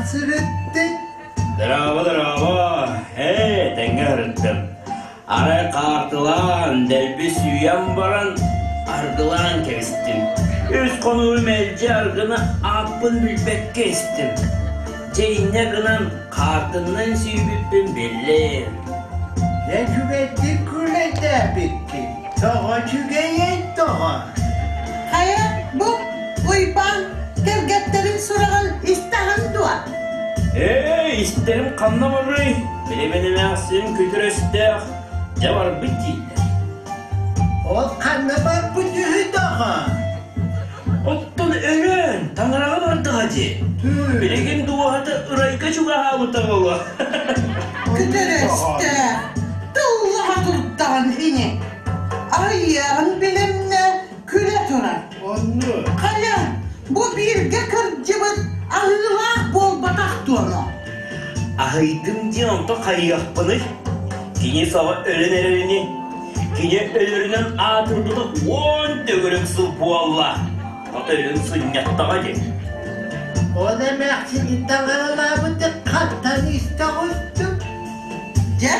сырыттыҥ? Дорообо, дорообо! Ээ, тэҥҥэ сырыттым. Арай хаартылаан, дэлби сүүйэн баран, аргылаан кэбистим. Үс хонуу мэлдьи аргыны ааппын билбэккэ истим. Дьэ инньэ гынан хаартыннан сүүйбүппүн биллим. Дьэ үчүгэйдик күлэйдээбиккин. Тоҕо үчүгэйэй тоҕо? Хайа, бу Уйбаан кэргэттэрин сураҕын истэҕин дуо? Ээ, истэрим ханна барарый? Билимин эмээхсин күтүр өстөөх, дьэ барбыт дииллэр. Ол ханна барбыт үһү тоҕо? Оттон өлөөн, таҥараҕа бардаҕа дии. Билигин дууһата ырайга чугаһаабыта буолуо. Күтүр өстөөх, тыллаһа турдаҕын ини. Аһыйыаҕын билимнэ күлэ турар. Оннук. Хайа, бу бииргэ кырдьыбыт аһыылаах буолбатах дуоно? Аһыйдым диэн онто хайыахпыный? Кини саҕа өлөн эрэрини, кини өлөрүнэн аатырбыта уон төгүрүк сыл буолла. Хата өлөн сынньаттаҕа дии. Ол эмээхсини таҥаралаабыты хантан истэ оҕустуҥ? Дьэ,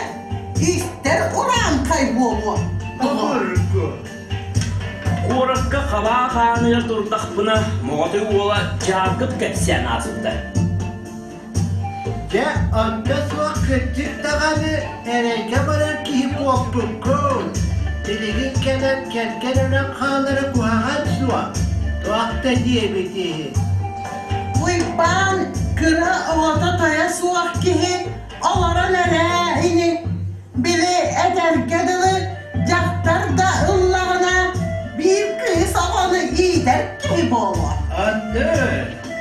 истэр урааҥхай буолуо. Обургу. Куоракка хабаа хааныгар турдахпына, Моҕотой уола Дьаакып кэпсээн ааспыта. Дьэ, онто суох кырдьык даҕаны эрэйгэ барар киһи буолбуккун. Билигин кэлэн кэргэн өлөн хаалара куһаҕан суох. Туох да диэбит иһин. Уйбаан кыра оҕото тойо суох киһи олорон эрээ ини. Били этэргэ дылы дьахтар да ыллаҕына биир кыыс оҕону иитэр киһи буолуо. Анны!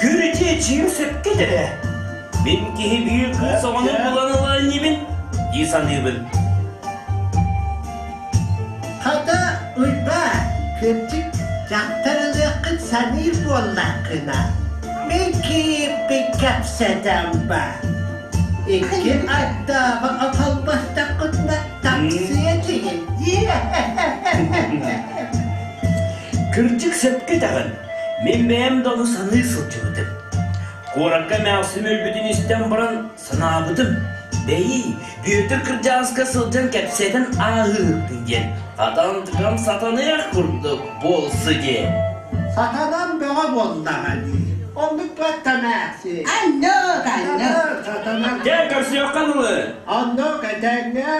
Күрүтүө чиим сөпкө этэрэ. Мин киһи биир кыыс оҕону булан ылар инибин дии саныыбын. Хата, Уйбаа, кырдьык, дьахтар ылыаххын саныыр буоллаххына, мин киирбин кэпсэтэн бар. Икки аттааҕы аталбастаххытына тахсыа этигин Кырдьык сөпкө этэҕин. Мин бэйэм да ону саныы сылдьыбытым. Куоракка эмээхсин өлбүтүн истэн баран санаабытым, бэйи, Бүөтүр кырдьаҕаска сылдьан кэпсэтэн ааһыыһыкпын диэн, хатан-тыкам сатаныах курдук буолсу диэн. Сатанан бөҕө буоллаҕа дии. Оннук баттамээхси. Анньык, анньык. Сатанан. Дьэ, көрсүөххэ дылы. Оннук этэҥҥэ.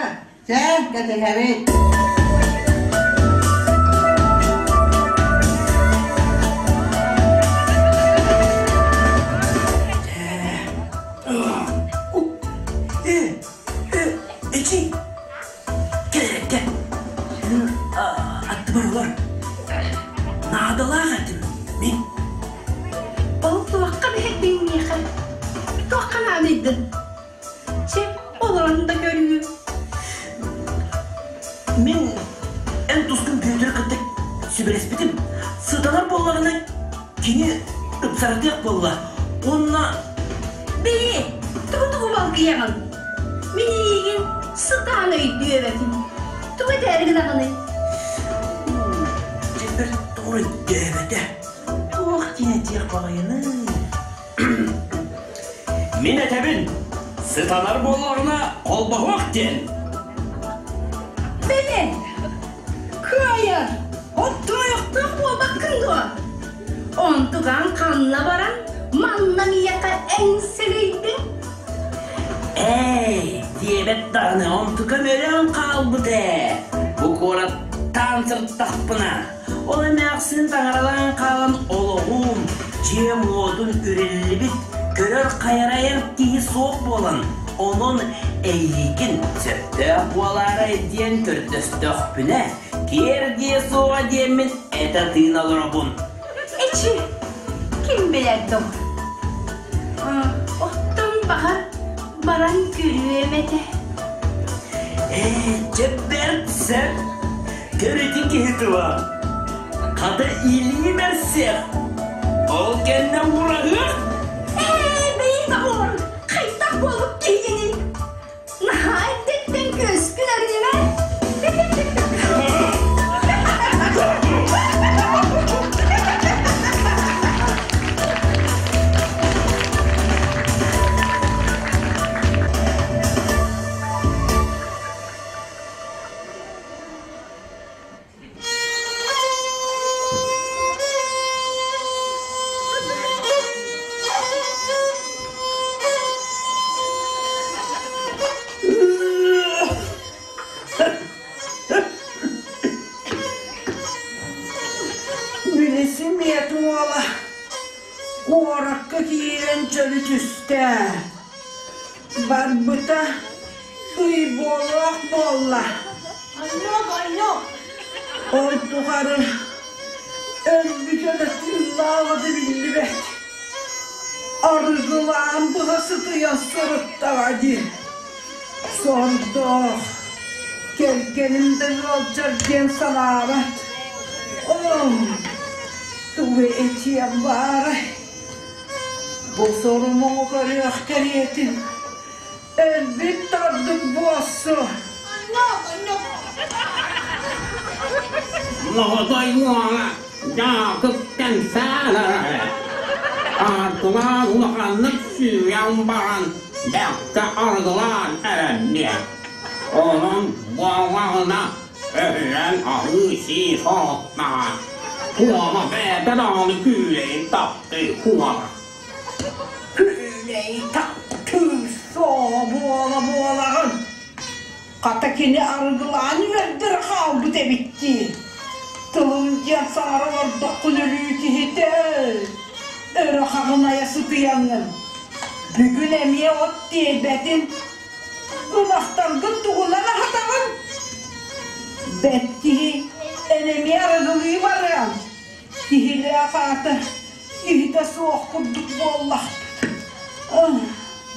Чэ, кэтэһэбит. Эчи, кэл кэл. Аттыбар олор. Наадалаах этим мин. Ол туохха биһирдиҥ миэхэ? Туохха наадыйдын? Чэ, олорон да көрүүм. Мин эн тускун Бүөтүрү кытта сүбэлэспитим. Сытанар буоллаҕына кини ыпсаратыах буолла. Уонна Бэйи, тугу-тугу балгыйаҕын? Мин эйиигин сытаан өйдүөбэтим. Тугу этээри гынаҕыный? Дьиҥэр тоҕо өйдөөбөтө. Туох диэн этиэх баҕайыный? Мин этэбин, сытанар буоллаҕына холбоһуох диэн. Бэйи, кыайар, оттойохтоох буолбаккын дуо? Онтугаҥ ханна баран манна миэхэ эҥсэлэйдиҥ? Эй, диэбэт даҕаны, онтукам өлөн хаалбыт ээ. Бу куораттаан сырыттахпына, ол эмээхсин таҥаралаан хаалан олоҕум, дьиэм-уотум үрэллибит, көрөр-хайарайар киһи суох буолан, онон эйиигин сөптөөх буолаарай диэн көрдөстөхпүнэ, киэр диэ суоҕа диэммин этэ тыына олоробун. Эчи, ким билэр доҕор? Оттон баҕар баран көрүөм этэ. Ээ, чэ бэрт сөп. Көр ити киһи тыла. Хата илии бэрсиэх. Ол кэннэ уураһыах. Ээ, бэйи доҕор, хайдах буолбут киһигиний? Наһаа эрдэттэн күөскүн арыйма. ээ. Барбыта ый буолуох буолла. Оннук, оннук. Ол тухары өлбүтэ да тыыннааҕа да биллибэт. Арыгылаан быһа сытыйан сырыттаҕа дии. Сордоох, кэргэним да ыалдьар диэн санаабат. Оо, тугу этиэм баарай? Бу сору-муҥу көрүөх кэриэтин өлбүт тардык буолсу. Молодой уола дьаакыптан саалара Аартылаан улаханнык сүүйэн баран бэркэ арыгылаан эрэнниэ. Онон буоллаҕына өһүрэн аһыы-сии сорохтоҕо. Куома бэйэтэ даҕаны күүлэйин таптыы куола. Күүлэй таптыы суоҕа буола-буолаҕын. Хата кини арыгылаан үөрдэр хаалбыт эбит дии. Тылым диэн саҥара олордоххун өлүү киһитэ. Өрө хаҕынайа сытыйаҥҥын. Бүгүн эмиэ от тиэйбэтин. Ынахтаргын тугунан аһатаҕын? Бэт киһи эн эмиэ арыгылыы барыаҥ. Киһилээх аата киһитэ суох курдук буоллахпыт.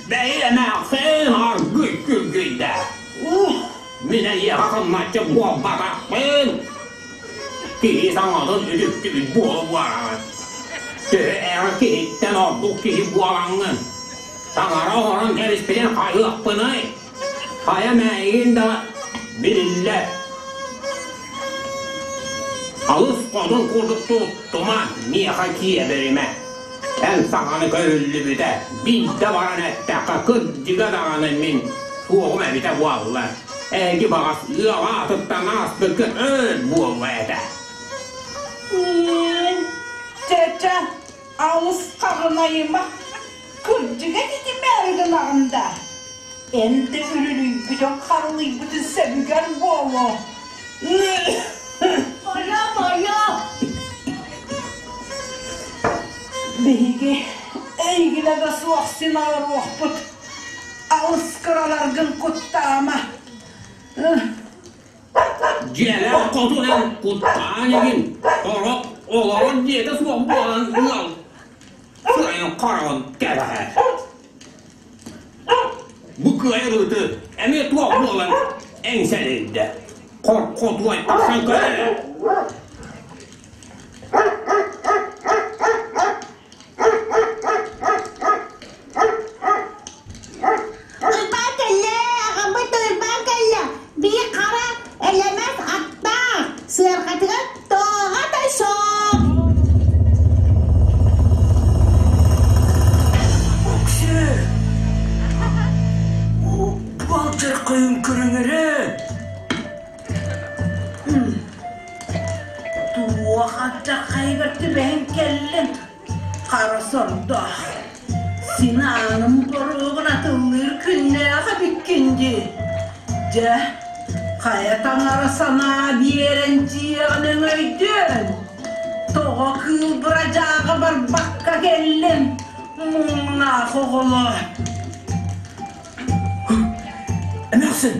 Бэйи эмээхсин аргый күргүйдэ. Мин эйиэхэ хамначчы буолбатахпын. Киһи саҥатын үтүктүбүт буола буораҕын. Төһө эрэ киһиттэн ордук киһи буолаҥҥын. Таҥара оҥорон кэбиспитин хайыахпыный? Хайа мээйигин да билиллэр. Алыс хотун курдук туттума, миэхэ киэбиримэ. Эн саҥаны көрүллүбүтэ, биирдэ баран эттэххэ, кырдьыга даҕаны мин суоҕум эбитэ буолла. Эһиги баҕас ыал аатыттан ааспыкка өр буолла этэ. Мин, чэ-чэ, алыс хаҕынайыма, кырдьыга итимээри гынаҕын да. Эн да үрүлүйбүтүн харылыйбытын сөбүгэр буолуо. Мойо, мойо! Биһиги эйигинэ да суох син олоруохпут. Алыс кыраларгын куттаама. Дьиэлээх хотун эн куттаан игин, сорох олорор дьиэтэ суох буолан ыал сырайын хараҕын кэбиһэр. Бу кыайар ыты эмиэ туох буолан эҥсэлэйдэ. Хоркотуой тахсан көрө. Уйбаан кэллэ, аҕаммыт Уйбаан кэллэ. Биир хара элэмэс аттаах, сыарҕатыгар тоҕо да суох. Оксө! Балтыркайын көрүҥэрэ! Туох алдьархайыгар түбэһэн кэллин? Хара сордоох, син ааным боруогун атыллыыр күннээх эбиккин дии. Дьэ, хайа таҥара санаа биэрэн дьиэҕин өҥөйдүөн? Тоҕо кыыл бырадьааҕа барбакка кэллин, муҥнаах оҕолор? Эмээхсин,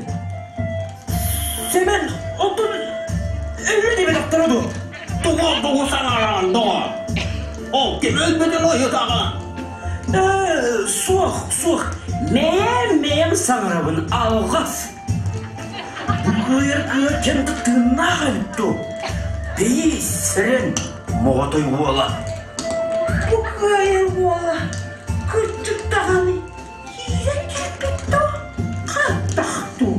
Сэмэн оттон өлөр диэбэтэхтэрэ дуо? Тугу тугу саҥараҕын доҕор? Ол ким өлбүтүн ыйытаҕын? Ээ, суох, суох. Мэйэм, мэйэм саҥарабын алҕас. Бу кыайар кыа кэм да тыыннаах эбит дуу? Бэйи, сэрэн, моҕотой уола. Бу кыайар уола кырдьык даҕаны Киирэн кэлбит дуу, хайдах дуу?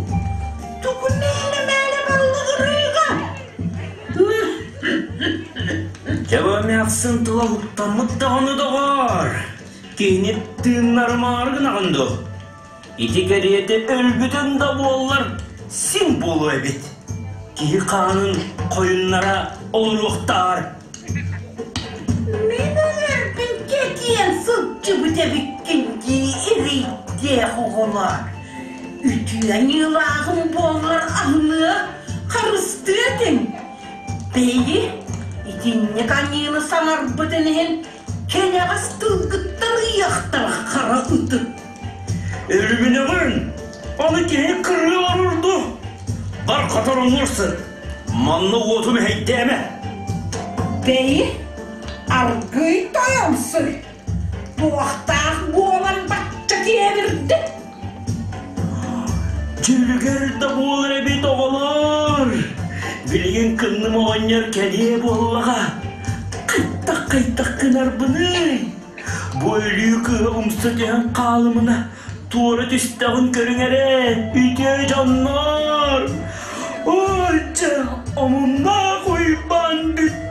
Тугу мээнэ-мээнэ баллыгырыыга? Дьэ бу эмээхсин тыла уктаммыт даҕаны доҕоор, киһини тыыннарымаары гынаҕын дуу? Ити кэриэтэ өлбүтүн да буоллар син буолуо эбит. Киһи хаанын хойуннара олоруохтааҕар Мин өлөрбүн кэтиэн сылдьыбыт эбиккин дии эрэйдээх оҕолор. Үтүө аньыылааҕым буоллар аһыныа, харыстыа этим. Бэйи, итинник аньыыны саҥарбытын иһин кэнэҕэс тылгыттан Тарыйыахтара хара ыты. Өлүмүнэҕин! Аны киһини кырыы олордо. Бар хотор оҥорсун. Манна уоту мэһэйдээмэ. Бэйи, аргыый тойомсуй. Туохтаах буолан бачча киэбирдик. Дьүлүгэр да буолар эбит оҕолор. Билигин кынным оҕонньор кэлиэ буоллаҕа. Хайтах-хайтах гынарбыный? Бу өлүү кыыһа умса түһэн хаалымына, туора түстэҕин көрүҥ эрэ, үтүө дьоннор! Ой, дьэ, омуннаах Уйбаан бүттэ!